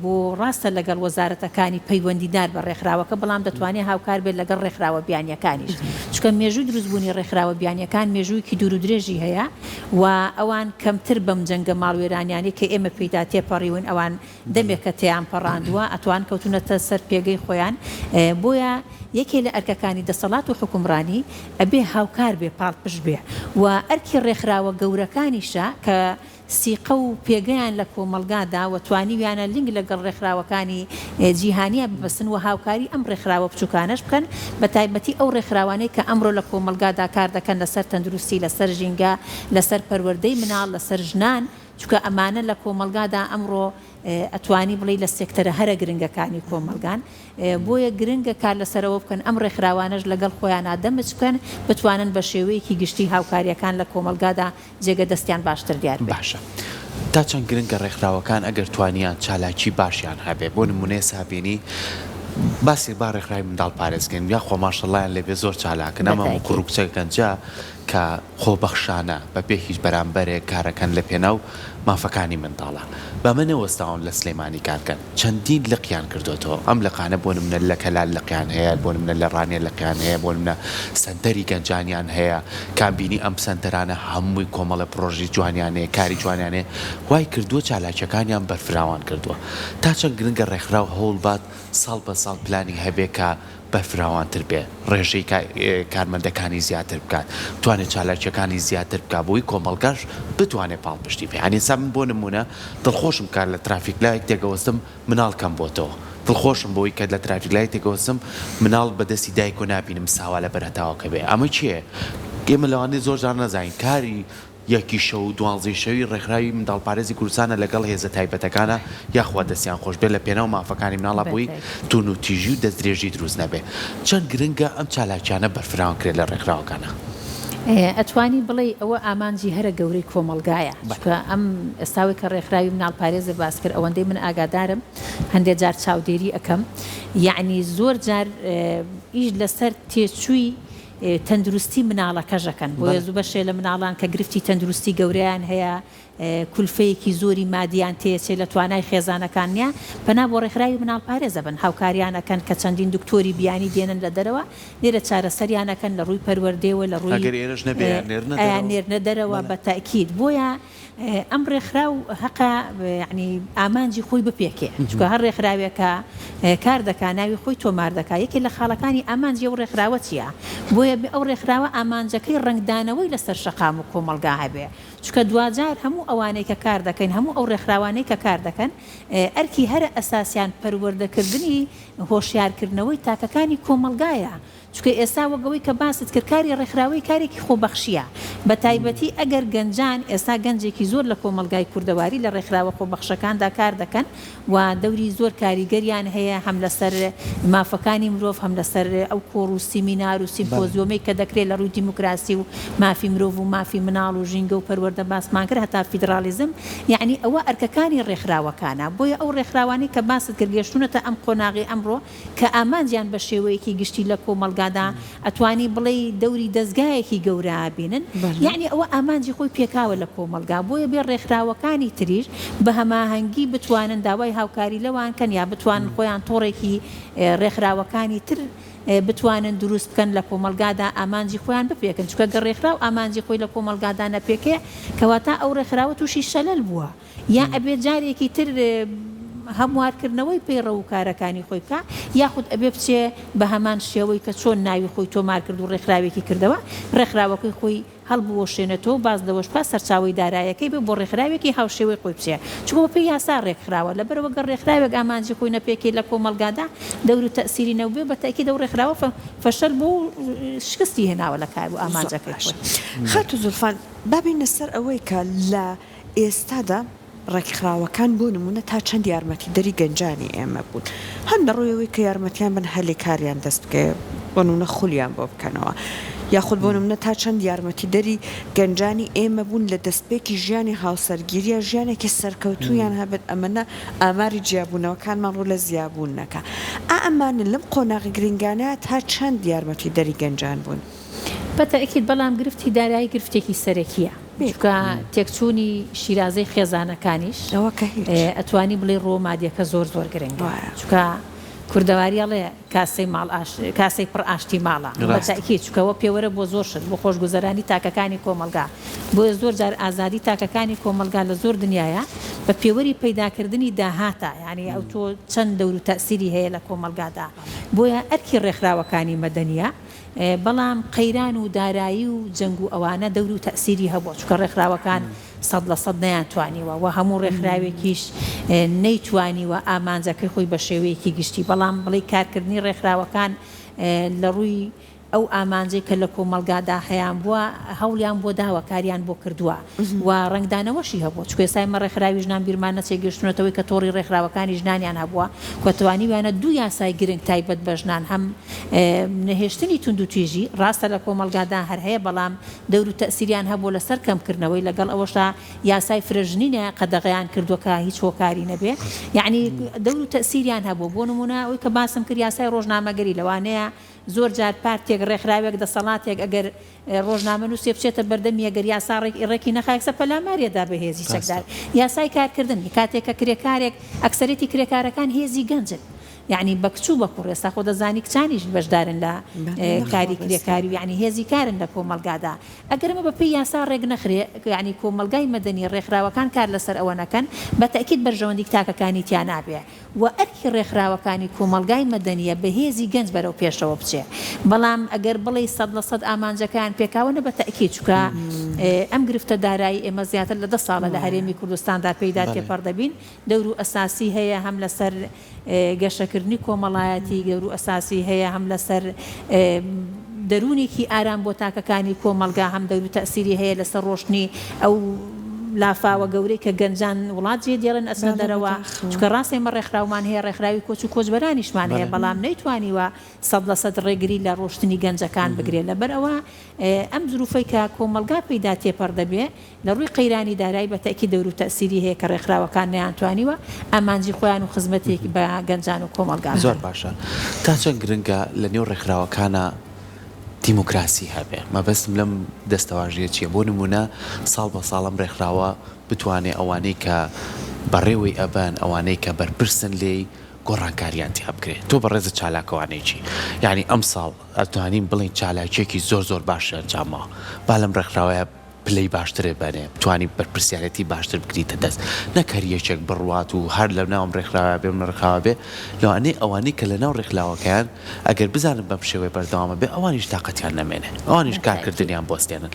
بۆ ڕاستە لەگەڵ وەزارەتەکانی پەیوەندیدار بە ڕێکخراوەکە بەڵام دەتوانێ هاوکار بێت لەگەڵ ڕێکخراوە بیانیەکانیش چونکە مێژووی دروستبوونی ڕێکخراوە بیانیەکان مێژوویەکی دوور و درێژی هەیە و ئەوان کەمتر بەم جەنگە ماڵوێرانیانەی کە ئێمە پێیدا تێپەڕیون ئەوان دەمێکە تێیان پەڕاندووە ئەتوان کەوتونەتە سەر پێگەی خۆیان بۆیە یەکێ لە ئەرکەکانی دەسەڵات و حوکمڕانی ئەبێ هاوکار بێ پاڵپشت بێ و ئەرکی ڕێکخراوە گەورەکانیشە کە سیقە و پێگەیان لە کۆمەڵگادا و توانیویانە لینک لەگەڵ ڕێکخراوەکانی جیهانیا ببەستن و هاوکاری ئەم ڕێکخراوە بچوکانەش بکەن بە تایبەتی ئەو ڕێکخراوانەی کە ئەمڕۆ لە کۆمەڵگادا کار دەکەن لەسەر تەندروستی لەسەر ژینگە لەسەر پەروەردەی مناڵ لەسەر ژنان چونکە ئەمانە لە کۆمەڵگادا ئەمڕۆ. ئەتوانی بڵێی لە سێکتەرە هەرە گرنگەکانی کۆمەڵگان، بۆیە گرنگە کار لەسەر ئەوە بکەن ئەم ڕێکخراوانەش لەگەڵ خۆیانا دەمج بکەن بتوانن بە شێوەیەکی گشتی هاوکارییەکان لە کۆمەڵگادا جێگە دەستیان باشتر دیار بێت. باشە تا چەند گرنگە ڕێکخراوەکان ئەگەر توانیان چالاکی باشیان هەبێ بۆ نمونە ئێستا بینی باسی با ڕێکخراوی منداڵ پارێز کەین یاخوا ماشەڵایان لێبێ زۆر چالاکن ئەم هەموو کوڕ و کچە گەنجە کە خۆبەخشانە بە بێ هیچ بەرامبەرێک کارەکەن لە پێناو مافەکانی منداڵا بەمە نەوەستاون لە سلێمانی کارکەن چەندین لقیان کردۆتەوە ئەم لقانە بۆ نمونە لە کەلار لقیان هەیە بۆ نمونە لە ڕانیە لقیان هەیە بۆ نمونە سەنتەری گەنجانیان هەیە کام بینی ئەم سەنتەرانە هەمووی کۆمەڵێ پڕۆژەی جوانیان هەیە کاری جوانیان هەیە وای کردووە چالاکیەکانیان بەرفراوان کردووە تا چەند گرنگە ڕێکخراو هەوڵبات ساڵ بە ساڵ پلانی هەبێ کە بەرفراوانتر بێ، ڕێژەی کارمەندەکانی زیاتر بکات، بتوانێ چالاکییەکانی زیاتر بکات بۆی کۆمەڵگاش بتوانێ پاڵپشتی بێ. یانی ئێستا من بۆ نموونە دڵخۆشم کە لە ترافیک لایتێک ئەوەستم مناڵ کەم بۆتەوە، دڵخۆشم بەوەی کە لە ترافیک لایتێک ئەوەستم مناڵ بە دەستی دایکەوە نابینم ساوا لەبەر هەتاوەکە بێ. ئەمە کێیە؟ ئێمە لەوانەیە زۆر جار نەزانین کاری یەکی شەو و دوانزەی شەوی ڕێکخراوی منداڵپارێزی کوردستانە لەگەڵ هێزە تایبەتەکانە یاخوا دەستیان خۆش بێت لە پێناو مافەکانی مناڵا بۆی توونوتیژی و دەستدرێژی دروست نەبێ چەند گرنگە ئەم چالاکیانە بەرفراوان کرێت لە ڕێکخراوەکانا. ئەتوانی بڵێی ئەوە ئامانجی هەرە گەورەی کۆمەڵگایە چونکە ئەم ئێستاوەی کە ڕێکخراوی مناڵپارێزت باس کرد ئەوەندەی من ئاگادارم هەندێ جار چاودێری ئەکەم یەعنی زۆر جار ئیش لەسەر تێچووی تەندروستی مناڵەکەش ئەکەن بۆیە زوو بەشێ لە مناڵان کە گرفتی تەندروستی گەورەیان هەیە کولفەیەکی زۆری مادیان تێچێ لە توانای خێزانەکان نیە پەنا بۆ ڕێکخراوی مناڵپارێز ئەبەن هاوکاریان ئەکەن کە چەندین دکتۆری بیانی دێنن لە دەرەوە لێرە چارەسەریان ئەکەن لە ڕووی پەروەردەیەوە لە ڕووی ئەگەر ئێرەش نەبێ ئەیان نێرنە دەرەوە ئەیان نێرنە دەرەوە بە تەئکید بۆیە ئەم ڕێکخراو هەقە یەعنی ئامانجی خۆی بپێکێ چونکە هەر ڕێکخراوێک کە کار دەکا ناوی خۆی تۆمار دەکا یەکێ لە خاڵەکانی ئامانجی ئەو ڕێکخراوە چیە بۆیە ئەو ڕێکخراوە ئامانجەکەی ڕەنگدانەوەی لەسەر شەقام و کۆمەڵگا هەبێ چونکە دواجار هەموو ئەوانەی کە کار دەکەین هەموو ئەو ڕێکخراوانەی کە کار دەکەن ئەرکی هەرە ئەساسیان پەروەردەکردنی هۆشیارکردنەوەی تاکەکانی کۆمەڵگایە چونکە ئێستا وەک ئەوەی کە باست کرد کاری ڕێکخراوەیی کارێکی خۆبەخشییە بە تایبەتی ئەگەر گەنجان ئێستا گەنجێکی زۆر لە کۆمەڵگای کوردەواری لە ڕێکخراوە خۆبەخشەکاندا کار دەکەن و دەوری زۆر کاریگەریان هەیە هەم لەسەر مافەکانی مرۆڤ هەم لەسەر ئەو کۆڕ و سیمینار و سیمپۆزیۆمەی کە دەکرێت لە ڕووی دیموکراسی و مافی مرۆڤ و مافی مناڵ و ژینگە و پەروەردە باسمان کرد هەتا فیدڕاڵیزم یەعنی ئەوە ئەرکەکانی ڕێکخراوەکانە بۆیە ئەو ڕێکخراوانەی کە باست کرد گەشتوونەتە ئەم قۆناغەی ئەمڕۆ کە ئامانجیان بە شێوەیەکی گشتی لە کۆمەڵگادا ئەتوانی بڵێی دەوری دەزگایەکی گەورە ئەبینن یەعنی ئەوە ئامانجی خۆی پێکاوە لە کۆمەڵگا بۆیە بێ ڕێکخراوەکانی تریش بە هەماهەنگی بتوانن داوای هاوکاری لەوان کەن یا بتوانن خۆیان تۆڕێکی ڕێکخراوەکانی تر بتوانن دروست بکەن لە کۆمەڵگادا ئامانجی خۆیان بپێکن چونکە گەر ڕێکخراو ئامانجی خۆی لە کۆمەڵگادا نەپێکێ کەواتە ئەو ڕێکخراوە توشی شەلەل بووە. یا ئەبێ جارێکی تر هەموارکردنەوەی پەیڕەو و کارەکانی خۆی بکا، یاخود ئەبێ بچێ بە هەمان شێوەی کە چۆن ناوی خۆی تۆمار کرد و ڕێکخراوێکی کردەوە، ڕێکخراوەکەی خۆی هەڵبوەشێنێتەوە و باس لەوەش بکا سەرچاوەی دارایەکەی بێ بۆ ڕێکخراوێکی هاوشێوەی خۆی بچێ، چونکە بەپێی یاسا ڕێکخراوە، لەبەرئەوە گەر ڕێکخراوێک ئامانجی خۆی نەپێکێ لە کۆمەڵگادا دەور و تەئسیری نەوبێ بە تەئکید ئەو ڕێکخراوە فەشەل بووە و شکستی هێناوە لە کار و زۆر ئامانجەکەی باشە خۆی. خاتوو زوڵفان با بێینە سەر ئەوەی کە لە ئێستادا ڕێکخراوەکان بۆ نموونە تا چەند یارمەتیدەری گەنجانی ئێمە بوون هەم لە ڕووی ئەوەی کە یارمەتیان بن هەلی کاریان دەست بکەوێ بۆ نموونە خولیان بۆ بکەنەوە یاخود بۆ نموونە تا چەند یارمەتیدەری گەنجانی ئێمە بوون لە دەستپێکی ژیانی هاوسەرگیرییا ژیانێکی سەرکەوتوویان هەبێت ئەمەنە ئاماری جیابوونەوەکانمان ڕوو لە زیابوون نەکا ئا ئەمانە لەم قۆناغە گرنگانەیا تا چەند یارمەتیدەری گەنجان بوون؟ بە تەئکید، بەڵام گرفتی دارایی گرفتێکی سەرەکییە، چونکە تێکچوونی شیرازەی خێزانەکانیش ئەتوانی بڵێی ڕووە مادیەکە زۆر زۆر گرنگە، چونکە کوردەواری ئەڵێ کاسەی ماڵ ئاش کاسەی پڕ ئاشتی ماڵە، بە تەئکید چونکە ئەوە پێوەرە بۆ زۆر شت، بۆ خۆشگوزەرانی تاکەکانی کۆمەڵگا، بۆیە زۆر جار ئازادی تاکەکانی کۆمەڵگا لە زۆر دنیایا بە پێوەری پەیداکردنی داهاتە، یانی ئەو تۆ چەند دەور و تەئسیری هەیە لە کۆمەڵگادا، بۆیە ئەرکی ڕێکخراوەکانی مەدەنیە. بەڵام قەیران و دارایی و جەنگ و ئەوانە دەور و تەئسیری هەبووە، چونکە ڕێکخراوەکان 100% نەیانتوانیوە و هەموو ڕێکخراوێکیش نەیتوانیوە ئامانجەکەی خۆی بە شێوەیەکی گشتی، بەڵام بڵێی کارکردنی ڕێکخراوەکان لە ڕووی. ئەو ئامانجەی کە لە کۆمەڵگادا هەیانبووە هەوڵیان بۆ داوە، کاریان بۆ کردووە و ڕەنگدانەوەشی هەبووە. چونکە ئێستا ئێمە ڕێکخراوی ژنان بیرمان نەچێت گەیشتوونەتەوەی کە تۆڕی ڕێکخراوەکانی ژنانیان هەبووە کە توانیویانە دوو یاسای گرنگ تایبەت بە ژنان هەم نەهێشتنی توندوتیژی، ڕاستە لە کۆمەڵگادا هەر هەیە بەڵام دەور و تەئسیریان هەبووە لەسەر کەمکردنەوەی، لەگەڵ ئەوەشدا یاسای فرەژنی نە قەدەغەیان کردووە کە هیچ هۆکاری نەبێ یەعنی دەور و تەئسیریان هەبووە. بۆ نموونە ئەوەی کە باسم کرد یاسای ڕۆژنامەگەری لەوانەیە زۆر جار پارتێک، ڕێکخراوێک، دەسەڵاتێک ئەگەر ڕۆژنامەنووسێ بچێتە بەردەمی ئەگەر یاسا ڕێک ڕێکی نەخا یەکسەر پەلاماری ئەدا بە هێزی چەکدار. یاسای کارکردن کاتێک کە کرێکارێک ئەکسەرێتی کرێکارەکان هێزی گەنجن یەعنی بە کچ و بە کوڕ ئێستا خۆ دەزانی کچانیش بەشدارن لە کاری کرێکاری و یەعنی هێزی کارن لە کۆمەڵگادا ئەگەر ئەمە بە پێی یاسا ڕێک نەخرێ یەعنی کۆمەڵگای مەدەنی ڕێکخراوەکان کار لەسەر ئەوە نەکەن بە تەئکید بەرژەوەندی تاکەکانی تیا نابێ و ئەرکی ڕێکخراوەکانی کۆمەڵگای مەدەنیە بە هێزی گەنج بەرەو پێشەوە بچێ بەڵام ئەگەر بڵێی 100% ئامانجەکەیان پێکاوە نە بە تەئکید چونکە ئەم گرفتە دارایی ئێمە زیاتر لە دە ساڵە لە هەرێمی کوردستاندا پێیدا تێپەڕ دەبین دەور و ئەساسی هەیە هەم لەسەر گەشەکردنی کۆمەڵایەتی دەور و ئەساسی هەیە هەم لەسەر دەروونێکی ئارام بۆ تاکەکانی کۆمەڵگا هەم دەور و تەئسیری هەیە لەسەر ڕۆشتنی ئەو لافاوە گەورەی کە گەنجان وڵات جێ دێڵن ئەچنە دەرەوە چونکە ڕاستە ئێمە ڕێکخراومان هەیە ڕێکخراوی کۆچ و کۆچبەرانیشمان هەیە بەڵام نەیتوانیوە 100% ڕێگری لە ڕۆشتنی گەنجەکان بگرێت لەبەر ئەوە ئەم زروفەی کە کۆمەڵگا پێیدا تێپەڕ دەبێ لە ڕووی قەیرانی دارایی بە تەئکید دەور و تەئسیری هەیە کە ڕێکخراوەکان نەیانتوانیوە ئامانجی خۆیان و خزمەتێک بە گەنجان و کۆمەڵگا بکەن. زۆر باشە. تا چەند گرنگە لە نێو ڕێکخراوەکانا دیموکراسی هەبێ؟ مەبەستم لەم دەستەواژەیە چییە؟ بۆ نموونە ساڵ بە ساڵ ئەم ڕێکخراوە بتوانێ ئەوانەی کە بەڕێوەی ئەبەن، ئەوانەی کە بەرپرسن لێی، گۆڕانکارییان تیا بکرێ. تۆ بەڕێزت چالاکەوانێکی. یانی ئەمساڵ ئەتوانین بڵێین چالاکییەکی زۆر زۆر باشی ئەنجاماوە. با لەم ڕێکخراوەیە پلەی باشترت بەنێ، بتوانی بەرپرسیارێتی باشتر بگریتە دەست، نەک هەر یەکێک بڕوات و هەر لە ناو ئەم ڕێکخراوە بێ ئەم ڕێکخراوە بێ، لەوانەیە ئەوانەی کە لە ناو ڕێکخراوەکەیان ئەگەر بزانن بەم شێوەیە بەردەوامە بێ ئەوانیش تاقەتیان نەمێنێ، ئەوانیش کارکردنیان بوەستێنن.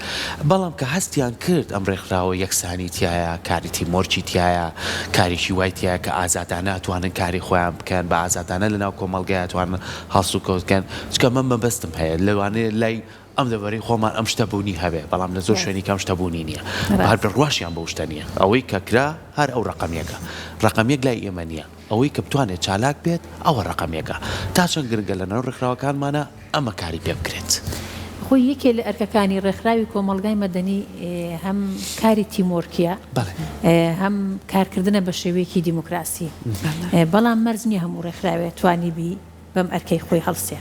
بەڵام کە هەستیان کرد ئەم ڕێکخراوە یەکسانی تیایە، کاری تیمۆرکی تیایە، کارێکی وای تیایە کە ئازادانە ئەتوانن کاری خۆیان بکەن، بە ئازادانە لە ناو کۆمەڵگای ئەتوانن هەڵسوکەوت بکەن، چونکە من مەبەستم هەیە لەوانەیە لای ئەم دەڤەرەی خۆمان ئەم شتە بوونی هەبێ بەڵام لە زۆر شوێنی کە ئەم شتە بوونی نییە هەر بڕواشیان بەو شتە نییە ئەوەی کە کرا هەر ئەو ڕەقەم یەکە ڕەقەم یەک لای ئێمە نییە ئەوەی کە بتوانێت چالاک بێت ئەوە ڕەقەم یەکە تا چەند گرنگە لە ناو ڕێکخراوەکانمانا ئەمە کاری پێ بکرێت. خۆی یەکێ لە ئەرکەکانی ڕێکخراوی کۆمەڵگای مەدەنی هەم کاری تیمۆرکیە هەم کارکردنە بە شێوەیەکی دیموکراسی بەڵام مەرج نییە هەموو ڕێکخراوێ توانیبی بەم ئەرکەی خۆی هەڵسێ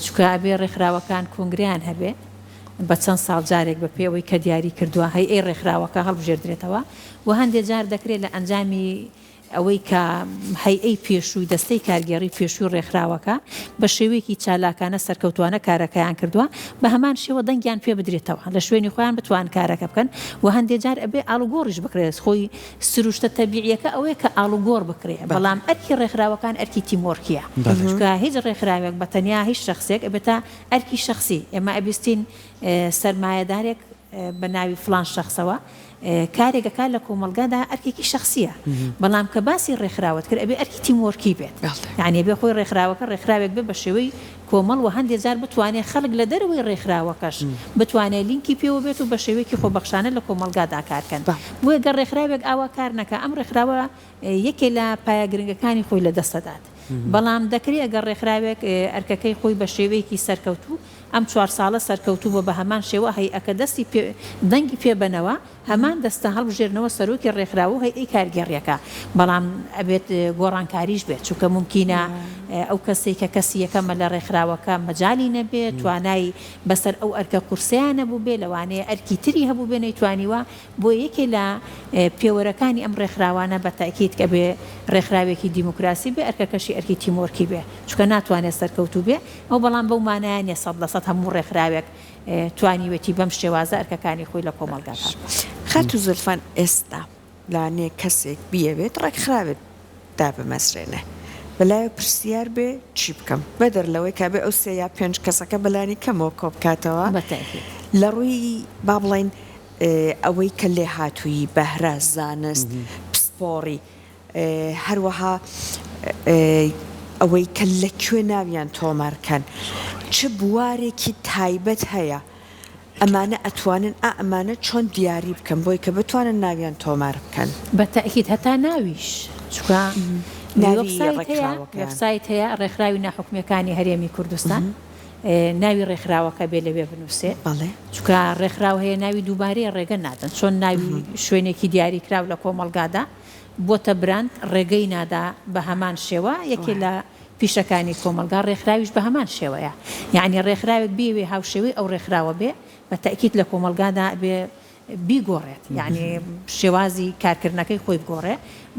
چونکە ئەبێ ڕێکخراوەکان کۆنگرەیان هەبێ بە چەند ساڵ جارێک بە پێی ئەوەی کە دیاری کردووە هەیئەی ڕێکخراوەکە هەڵبژێردرێتەوە و هەندێ جار دەکرێت لە ئەنجامی ئەوەی کە هەیئەی پێشووی دەستەی کارگێڕی پێشووی ڕێکخراوەکە بە شێوەیەکی چالاکانە سەرکەوتوانە کارەکەیان کردووە بە هەمان شێوە دەنگیان پێ بدرێتەوە لە شوێنی خۆیان بتوان کارەکە بکەن و هەندێ جار ئەبێ ئاڵوگۆڕیش بکرێت خۆی سروشتە تەبیعیەکە ئەوەیە کە ئاڵوگۆڕ بکرێ، بەڵام ئەرکی ڕێکخراوەکان ئەرکی تیمۆرکیە، چونکە هیچ ڕێکخراوێک بە تەنیا هیچ شەخسێک ئەبێتە ئەرکی شەخسی، ئێمە ئەبیستین سەرمایەدارێک بە ناوی فڵان شەخسەوە کارێک ئەکات لە کۆمەڵگادا ئەرکێکی شەخسیە، بەڵام کە باسی ڕێکخراوت کرد ئەبێ ئەرکی تیمۆرکی بێت، یانی ئەبێ خۆی ڕێکخراوەکە ڕێکخراوێک بێ بە شێوەی کۆمەڵ وە هەندێ جار بتوانێ خەڵک لە دەرەوەی ڕێکخراوەکەش بتوانێ لینکی پێوە بێت و بە شێوەیەکی خۆبەخشانە لە کۆمەڵگادا کار کەن بۆیە گەر ڕێکخراوێک ئاوا کار نەکا ئەم ڕێکخراوە یەکێ لە پایە گرنگەکانی خۆی لە دەست دەدات بەڵام دەکرێ گەر ڕێکخراوێک ئەرکەکەی خۆی بە شێوەیەکی سەرکەوتوو ئەم چوار ساڵە سەرکەوتوو بوە بە هەمان شێوە هەیئەکە دەستی پێ دەنگی پێ بەنەوە هەمان دەستە هەڵبژێرنەوە سەرۆکی ڕێکخراو و هەیئەی کارگێڕیەکە، بەڵام ئەبێت گۆڕانکاریش بێت، چونکە مومکینە ئەو کەسەی کە کەسی یەکەمە لە ڕێکخراوەکە مەجالی نەبێت، توانای بەسەر ئەو ئەرکە قورسەیا نەبووبێ، لەوانەیە ئەرکی تری هەبووبێ نەیتوانیوە، بۆیە یەکێ لە پێوەرەکانی ئەم ڕێکخراوانە بە تەئکید ئەبێ ڕێکخراوێکی دیموکراسی بێ، ئەرکەکەشی ئەرکی تیمۆرکی بێ، چونکە ناتوانێت سەرکەوتوو بێ، ئەو بەڵام بەو مانایە نیە 100% هەموو ڕێکخراوێک توانیوێتی بەم شێوازە ئەرکەکانی خۆی لە کۆمەڵگا پاک بکات. خاتوو زولفان ئێستا لانێ کەسێک بیەوێت ڕێکخراوێک دابمەزرێنێ بەلایەوە پرسیار بێ چی بکەم بەدەر لەوەی کە ئەبێ ئەو سێ یا پێنج کەسەکە بەلانی کەمەوە کۆبکاتەوە بە تەئکید. لە ڕووی با بڵێین ئەوەی کە لێهاتوویی، بەهرە، زانست، پسپۆڕی هەروەها ئەوەی کە لە کوێ ناویان تۆمار کەن. چ بوارێکی تایبەت هەیە ئەمانە ئەتوانن ئا ئەمانە چۆن دیاری بکەن بۆی کە بتوانن ناویان تۆمار بکەن؟ بە تەئکید هەتا ناویش چونکە ناوی وێبسایت هەیە ڕێکخراوەکەیان. وێبسایت هەیە ڕێکخراوی ناحکومیەکانی هەرێمی کوردستان ناوی ڕێکخراوەکە بێ لەوێ بنوسێ بەڵێ. چونکە ڕێکخراو هەیە ناوی دووبارەیە ڕێگە نادەن چۆن ناوی شوێنێکی دیاریکراو لە کۆمەڵگادا بۆتە براند ڕێگەی نادا بە هەمان شێوە یەکێ لە پیشەکانی کۆمەڵگا ڕێکخراویش بە هەمان شێوەیە یەعنی ڕێکخراوێک بیەوێ هاوشێوەی ئەو ڕێکخراوە بێ بە تەئکید لە کۆمەڵگادا ئەبێ بیگۆڕێت یەعنی شێوازی کارکردنەکەی خۆی بگۆڕێ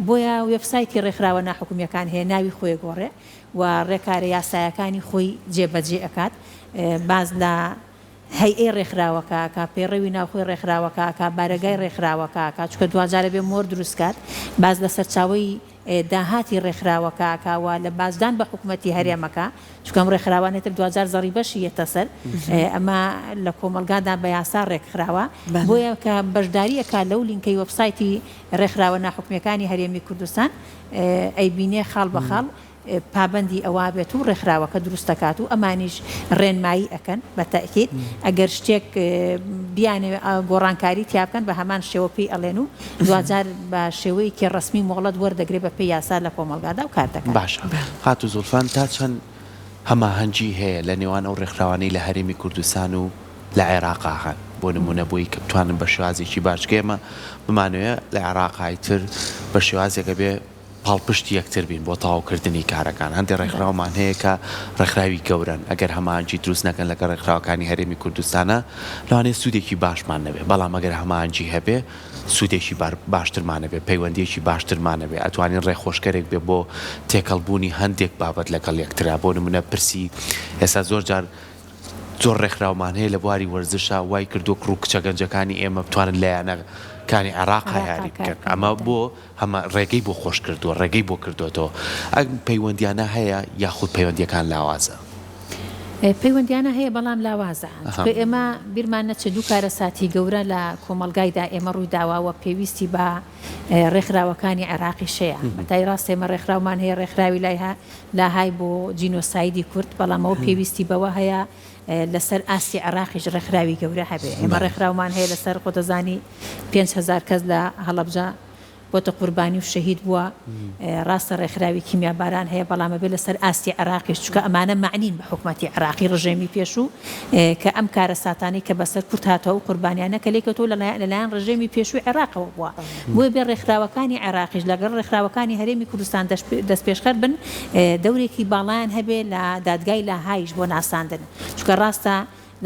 بۆیە وێبسایتی ڕێکخراوە ناحکومیەکان هەیە ناوی خۆی گۆڕێ و ڕێکارە یاسایەکانی خۆی جێبەجێ ئەکات باس لە هەیئەی ڕێکخراوەکە ئەکا، پەیڕەوی ناوخۆی ڕێکخراوەکە ئەکا، بارەگای ڕێکخراوەکە ئەکا، چونکە دواجار ئەبێ مۆر دروست کات، باس لە سەرچاوەی داهاتی ڕێکخراوەکە ئەکا و لە باجدان بە حکومەتی هەرێمەکە، چونکە ئەم ڕێکخراوانەی تر دواجار زەڕیبەشی یەتە سەر، ئەمە لە کۆمەڵگادا بە یاسا ڕێکخراوە، بۆیە کە بەشداری ئەکا لەو لینکەی وێبسایتی ڕێکخراوە ناحکومییەکانی هەرێمی کوردستان ئەیبینێ خاڵ بە خاڵ پابەندی ئەوە بێت و ڕێکخراوەکە دروست دەکات و ئەمانیش ڕێنمایی ئەکەن بە تەئکید ئەگەر شتێک بیانەوێ گۆڕانکاری تیا بکەن بە هەمان شێوە پێی ئەڵێن و دواجار بە شێوەیەکی ڕەسمی مۆڵەت وەردەگرێ بە پێی یاسا لە کۆمەڵگادا و کار دەکات. باشە خاتوو زوڵفان تا چەند هەماهەنگی هەیە لە نێوان ئەو ڕێکخراوانەی لە هەرێمی کوردستان و لە عێراقا هەن بۆ نموونە بۆی کە بتوانن بە شێوازێکی باش چونکە ئێمە بمانەوێ لە عێراقا ئیتر بە شێوازێک ئەبێ پاڵپشتی یەکتر بین بۆ تەواوکردنی کارەکان، هەندێک ڕێکخراومان هەیە کە ڕێکخراوی گەورەن، ئەگەر هەماهەنگی دروست نەکەن لەگەڵ ڕێکخراوەکانی هەرێمی کوردستانا لەوانەیە سوودێکی باشمان نەبێ، بەڵام ئەگەر هەماهەنگی هەبێ سوودێکی باشترمان ئەبێ، پەیوەندییەکی باشترمان ئەبێ، ئەتوانین ڕێخۆشکەرێک بێ بۆ تێکەڵبوونی هەندێک بابەت لەگەڵ یەکترا، بۆ نموونە پرسی ئێستا زۆر جار زۆر ڕێکخراومان هەیە لە بواری وەرزشا وای کردووە کوڕ و کچە گەنجەکانی ئێمە بتوانن لە یانەکانی عێراقا یاری بکەن، ئەمە بۆ هەمە ڕێگەی بۆ خۆش کردووە، ڕێگەی بۆ کردۆتەوە. ئەم پەیوەندیانە هەیە یاخود پەیوەندیەکان لاوازە؟ پەیوەندیانە هەیە بەڵام لاوازە. چونکە ئێمە بیرمان نەچێت دوو کارەساتی گەورە لە کۆمەڵگایدا ئێمە ڕوویداوە و پێویستی بە ڕێکخراوەکانی عێراقیش هەیە. بەتای ڕاست ئێمە ڕێکخراومان هەیە ڕێکخراوی لاهای بۆ جینۆسایدی کورد بەڵام ئەوە پێویستی بەوە هەیە لەسەر ئاستی عێراقیش ڕێکخراوی گەورە هەبێ. ئێمە ڕێکخراومان هەیە لەسەر خۆتەزانی 5000 کەس لە هەڵەبجە بۆتە قوربانی و شەهید بووە. ڕاستە ڕێکخراوی کیمیاباران هەیە، بەڵام ئەبێ لەسەر ئاستی عێراقیش، چونکە ئەمانە مەعنین بە حکومەتی عێراقی ڕژێمی پێشوو کە ئەم کارەساتانەی کە بەسەر کورد هاتووە ئەو قوربانیانە کە لێکەوتەوە لەلایەن ڕژێمی پێشووی عێراقەوە بووە. بۆیە بێ ڕێکخراوەکانی عێراقیش لەگەڵ ڕێکخراوەکانی هەرێمی کوردستان دەستپێشخەر بن دەورێکی باڵایان هەبێ لە دادگای لاهایش بۆ ناساندن چونکە ڕاستە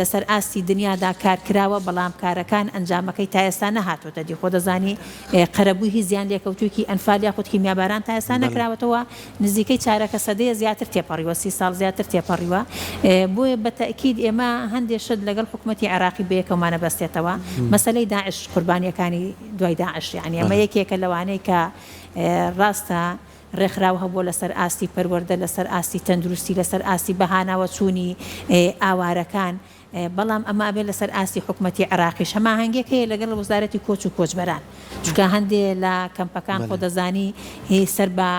لەسەر ئاستی دنیادا کار کراوە بەڵام کارەکان ئەنجامەکەی تا ئێستا نەهاتۆتە دی خۆ دەزانی قەرەبووی هیچ زیان لێکەوتوویکی ئەنفال یاخود کیمیاباران تا ئێستا نەکراوەتەوە نزیکەی چارەکە سەدەیە زیاتر تێپەڕیوە سی ساڵ زیاتر تێپەڕیوە بۆیە بە تەئکید ئێمە هەندێ شت لەگەڵ حکومەتی عێراقی بەیەکەومان ئەبەستێتەوە مەسەلەی داعش قوربانیەکانی دوای داعش یانی ئەمە یەکێکە لەوانەی کە ڕاستە ڕێکخراو هەبووە لەسەر ئاستی پەروەردە لەسەر ئاستی تەندروستی لەسەر ئاستی بەهاناوەچوونی ئاوارەکان بەڵام ئەمە ئەبێت لەسەر ئاستی حکومەتی عێراقیش هەماهەنگیەک هەیە لەگەڵ وەزارەتی کۆچ و کۆچبەران چونکە هەندێ لە کەمپەکان خۆ دەزانی هی سەر بە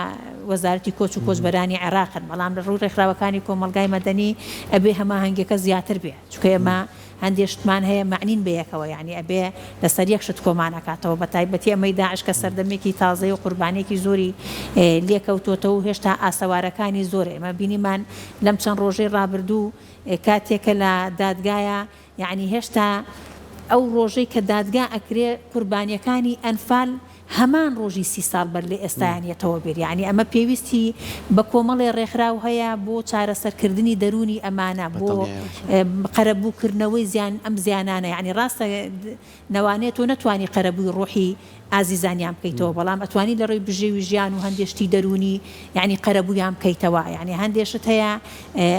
وەزارەتی کۆچ و کۆچبەرانی عێراقن بەڵام لە ڕووی ڕێکخراوەکانی کۆمەڵگای مەدەنی ئەبێ هەماهەنگیەکە زیاتر بێ چونکە ئێمە هەندێ شتمان هەیە مەعنین بەیەکەوە یانی ئەبێ لەسەر یەک شت کۆمان ئەکاتەوە بەتایبەتی ئەمەی داعش کە سەردەمێکی تازەیە و قوربانیەکی زۆری لێکەوتۆتەوە و هێشتا ئاسەوارەکانی زۆرە ئێمە بینیمان لەم چەند ڕۆژەی ڕابردوو کاتێک کە لە دادگایە یەعنی هێشتا ئەو ڕۆژەی کە دادگا ئەکرێ قوربانیەکانی ئەنفال هەمان ڕۆژی سی ساڵ بەر لە ئێستایان یەتەوە بیر یەعنی ئەمە پێویستی بە کۆمەڵێ ڕێکخراو هەیە بۆ چارەسەر کردنی دەروونی ئەمانە بۆ قەرەبوو کردنەوەی زیان ئەم زیانانە یەعنی ڕاستە نەوانەیە تۆ نەتوانی قەرەبووی ڕۆحی ئازیزانیان بکەیتەوە بەڵام ئەتوانی لە ڕێی بژێوی ژیان و هەندێ شتی دەروونی یەعنی قەرەبوویان بکەیتەوە یەعنی هەندێ شت هەیە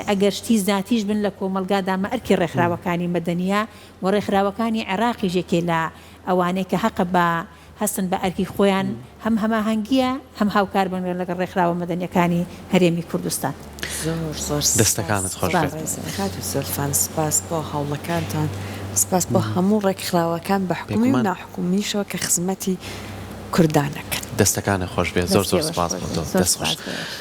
ئەگەر شتی زاتیش بن لە کۆمەڵگادا مە ئەرکی ڕێکخراوەکانی مەدەنیە و ڕێکخراوەکانی عێراقیش یەکێ لە ئەوانەی کە هەقە بە هەستن بە ئەرکی خۆیان هەم هەماهەنگیە هەم هاوکار بن لەگەڵ ڕێکخراوە مەدەنیەکانی هەرێمی کوردستان. زۆر زۆر سپاس دەستەکانت خۆش بێت. بەڕێزت خاتوو زولفان سپاس بۆ هەوڵەکانتان سپاس بۆ هەموو ڕێکخراوەکان بە حکومی و بێگومان. ناحکومیشەوە کە خزمەتی کوردان ئەکەن. دەستەکانت خۆش بێت زۆر دەستی زۆر ئێوەش سپاس خۆش بۆ بێت تۆ زۆر دەست خۆش. سپاس بۆ ئێوەش.